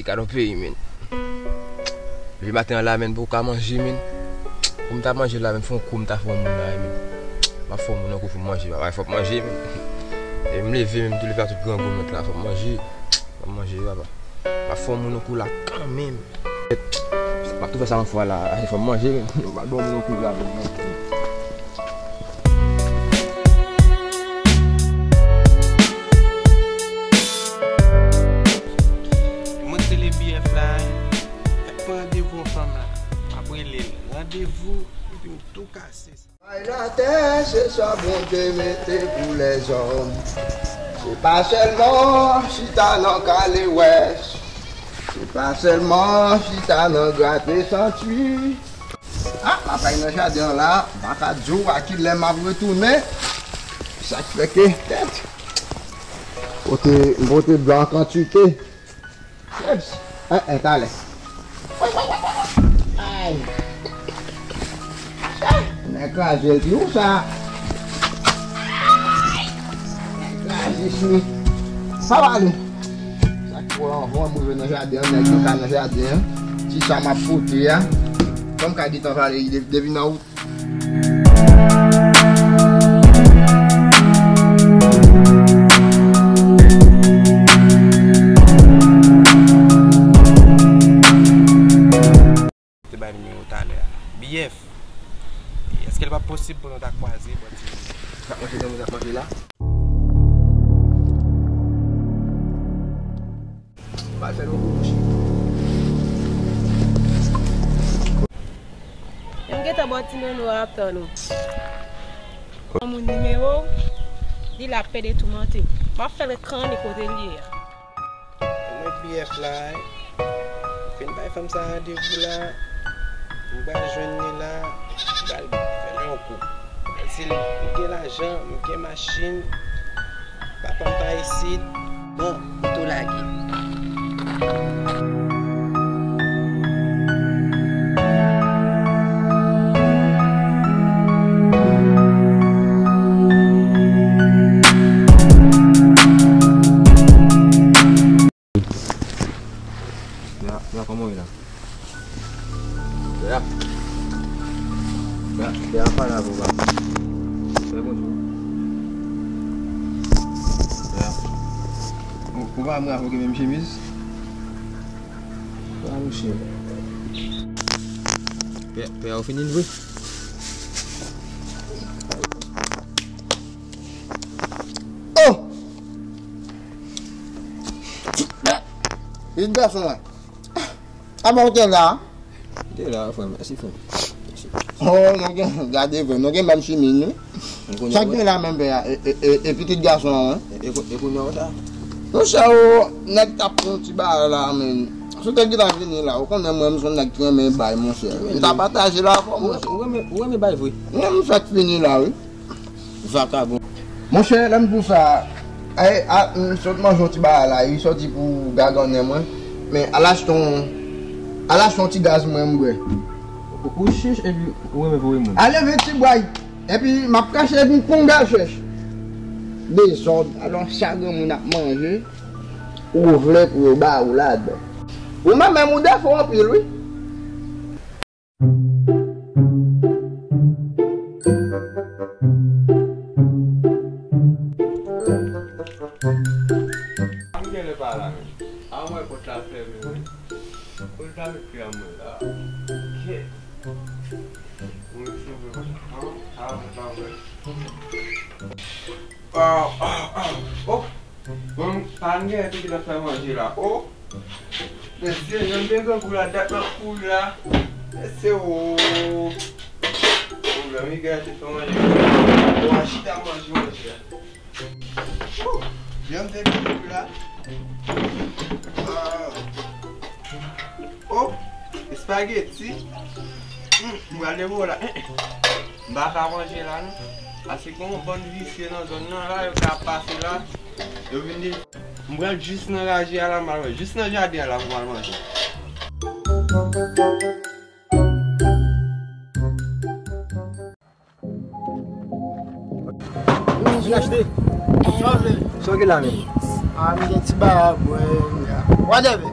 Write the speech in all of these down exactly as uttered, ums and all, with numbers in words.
Gad yon peyi, men. Leve maten an la, men, pou w ka manje, men. Pou m ta manje la, men, fè yon kou m ta fè yon moun la, men. M ap fè yon moun yon kou pou m manje, papa, fò m manje, men. E m leve, men, m tou leve a tout grangou m la, fò m manje. Fò m manje, papa. M ap fè yon moun yon kou la kanmenm. M ap tou fè sa yon fwa la, fò m manje, men. M ap fè yon moun yon kou la, men. Mwen se le B F la, fèk pran randevou yon fanm la. M ap rele l, randevou, epi m tou kase sa. Bay latè, se sa Bondye mete pou lèzòm. Se pa sèlman chita nan kale wès. Se pa sèlman chita nan grate santwi. Ah, m ap al nan jaden an la, m pa ka di w a kilè m ap retounen. Sa k fè ke tèt. Pote, m pote dlo an kantite. Eps, en, en, talè. Ay. Nèg kraze l pi ou sa. Nèg kraze sou. Sa va ale. Sa k pou anvan m rive nan jaden an, nèg yo ka nan jaden an. Ti sa m ap pote a. Kòm ka gentan pale, de-, depi nan ou Te bay nimewo talè a. B F. Èske l pa posib pou nou ta kwaze bò ti... Sa k manje, sa k manje la? Ba fè nou bouch. M gentan bò ti nono a ap tann ou. Ban moun nimewo w, di l ap pede toumante w. M ap fè l kanni kote l ye a. Mwen B F la, wi. M fin bay fanm sa randevou la. M pral jwenn li la. M pral fè l yon kou. Si m gen lajan, m gen machin, papa m pa isit. Bon, m tou lage. Bea, Bea, kòman w ye la? Bea. Bea, Bea, pa la pou ba. Bea, bonjou. Bea. Ou, ou pa mwen avè w gen menm chemiz? Bea, mouche. Bea, Bea, ou fini vre? Oh! Vin gason an. Avan ou te la? M te la, frè m. Mèsi, frè m. Mèsi. Oh, nou gen, gade vre, nou gen menm chemiz, wi. Sa k gen la menm, Bea, e, e, e, e pitit gason an, wi? E, e, e kounye a ou sa? Monchè, o, nèg t ap pran yon ti bagay la, men. Si w te gentan vini la, ou konnen mwen, m se yon nèg ki renmen bay, monchè. M ta pataje l avè w, monchè. Ou renmen, ou renmen bay vre? Men m fèk fini la, wi. Vakabon. Monchè, lè m di w sa, ay, a, m sot manje yon ti bagay la, li sòti pou gagannen mwen, men al achte yon, al achte yon ti gaz mwen m bwè. Ou, ou chich epi ou renmen voye moun. Al leve ti bway, epi m ap kache epi m konn gaz chèch. Dezòd, alò sa granmoun ap manje, ou vle pou yo ba ou ladan. Ou menm menm ou defo anpil, wi. Ann genlè pa la menm. A mwen pòt la fèmen wi. Pòt la met pye a mwen la. Kèt. Mwen sove pòt la. An, a pòt la ouvè. Ah, ah, ah. Oh. Bon, pa n gen tou ki t ap fè manje la. Oh! Mesye, jan m te grangou la, dat m ap kouri la. Mesye, oh! Pwoblèm, li genlè te fè manje. Bon, a chita manje, manje la. Oh! Jan m te grangou la. Ah! Oh! Espageti. Hmm, m pral devoye la. M pa ka manje la, non. Paske gen yon bann visye nan zòn nan la, yo ka pase la. Yo vin di, m pral jis nan raje a la, m al manje. Jis nan jaden an la, pou m al manje. Vin achte. Sa w vle? Sa w gen la menm? Ah, m gen ti bagay pou mwen. Whatever.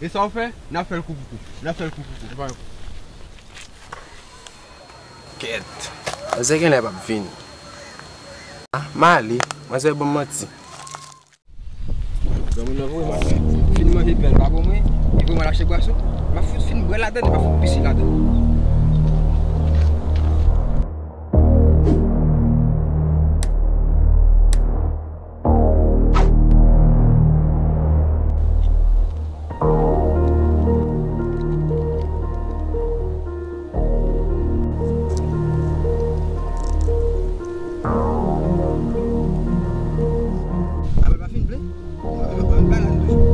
E sa w fè? N ap fè l kou pou kou. N ap fè l kou pou kou. Kèt. Manzè genlè p ap vini. Ah, m ale. Manzè ban m manti. Granmoun nan voye m al fin manje pen pa pou mwen, li voye m al achte bwason. M ap fout fin bwè ladann, m ap fout pise ladann. Apèl pa fin vle? Ann bay la n toujou.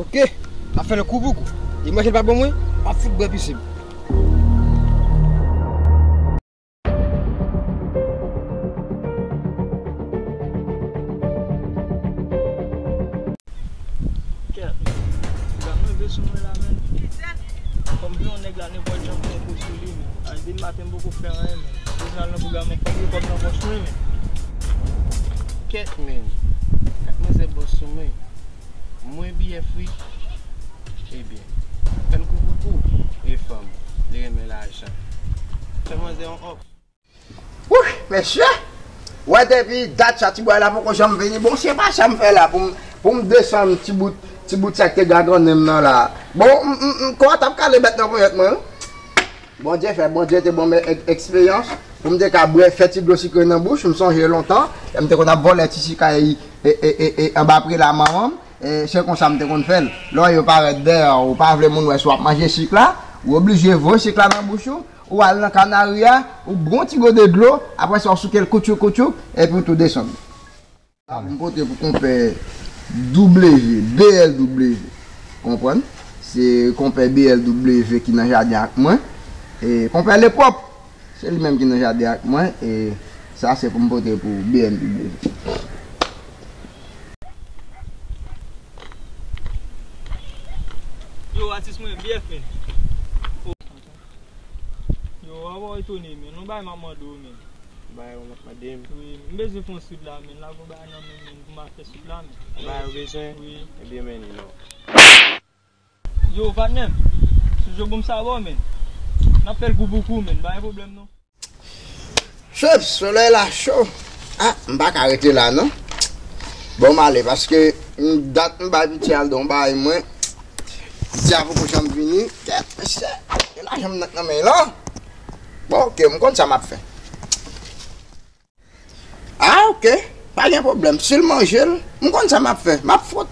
Ok, m ap fè l kou pou kou. E manje l pa ban mwen, m ap fout bwè pise m. Kèt, men. Gad mwen vle sou mwen la, men. Kòm vle yon nèg la, nenpòt jan m pran kou sou li, men. A depi maten, m poko fè anyen, men. Bezwen al nan bouga, men, fòk gen kòb nan pòch mwen, men. Kèt, men. Gad manzè bòs sou mwen. Mwen biyè fri. Ebyen, fè l kou pou kou. E fanm, li renmen lajan. Fè manzè yon òf. Wouy, mesye! Wè depi dat sa ti bwa la poko janm vini. Bon, se pa sa m fè la pou m, pou m desann ti bout, ti bout sa k te gagannen m nan la. Bon, m, m, m, kò a t ap kale bèt nan ponyèt mwen, wi. Bondye fè, Bondye te ban m ek-, eksperyans pou m te ka bwè, fè ti dlo sikre nan bouch. M sonje lontan, lè m te konn ap vòlè ti sik e, e, e, e, anba prela manman m. E, se konsa m te konn fè l. Lè w parèt dèyè, ou pa vle moun wè si w ap manje sik la, ou oblije voye sik la nan bouch ou. Ou al nan kanari a, ou bwè yon ti gode dlo, apre sa w souke l koutchouk koutchouk, epi w tou desann. Sa pou m pote pou konpè W, B L W. Konprann? Se konpè B L W ki nan jaden ak mwen. E konpè Lepwòp, se li menm ki nan jaden ak mwen. E sa se pou m pote pou B L W. Yo, atis mwen, B F, men. Yo, w ap etone, men. Nou bay m ap mande w, men. Bay ou mande m. Wi, m bezwen fè yon sweet la, men. La gon bagay nan men m, men, pou m ap fè sweet la, men. Bay ou bezwen? Wi. Ebyen, men, li non. Yo, patnè m. Sou jo bon m sa bò, men. N ap fè l kou pou kou, men. Pa gen pwoblèm, non. Chef, solèy la cho. Ah, m pa ka rete la, non. Bon, m ale, paske m dat m bay piti al don bay mwen. Piti a poko janm vini. Kèt, mesye. E lajan m nan men la. Bon, ok, m konn sa m ap fè. Ah, ok. Pa gen pwoblèm. Si l manje l, m konn sa m ap fè. M ap fout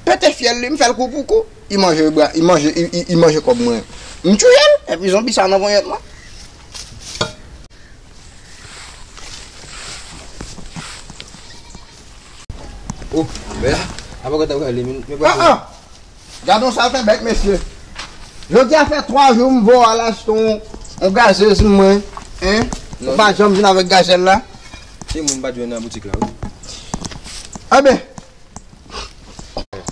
pete fyèl li, m fè l kou pou kou. Li manje bra, li manje, li, li, li manje kòb mwen. M touye l, epi zonbi sa nan ponyèt mwen. Oh, men la, apa kata w rale, men, men. Ah, ah! Gad yon sa fè bèk, mesye. Jodi a fè twa jou m voye w al achte yon, yon gazez mwen, en? Ou pa janm vin avèk gazèl la? Se moun m pa t jwenn nan boutik la, wi. Enben,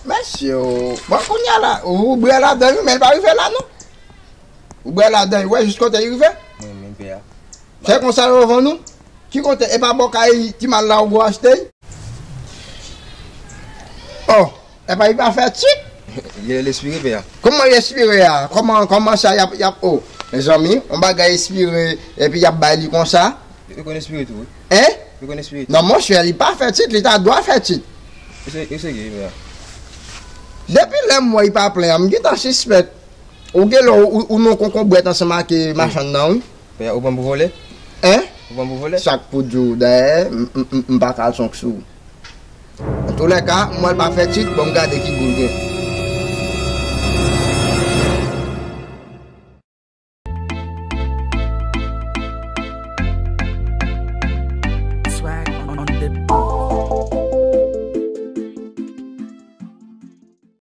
mesye, o, bon, kounye a la, ou bwè ladan, wi, men l pa rive la, non. Ou bwè ladan, wi, wè jis kote l rive. Mwen menm, pè a. Se konsa yo vann ou? Ki kote? E pa bò kay ti mal la ou go achte? Oh, e pa li pa fè tit? Li respire, pè a. Kòman li respire a? Kòman, kòman sa y ap, y ap, oh, mezanmi, yon bagay respire, epi y ap bay li konsa? Li konn respire tou, wi. Hein? Li konn respire tou. Non, monchè, li pa fè tit, li ta dwa fè tit. Li se, li se gay, pè a. Depi lè m wè li pa plen an, m gentan sispèk. Ou gen lè ou, ou, ou non konkonbwèt ansanm ak, eh, machann nan, wi. Pè a, ou pran m pou vòlè? Hein? Ou pran m pou vòlè? Sa k pou di w, dayè, m, m, m, m pa kalson k sou ou. Antoulèka, m wè l pa fè tit, bon, m gade ki gou l gen.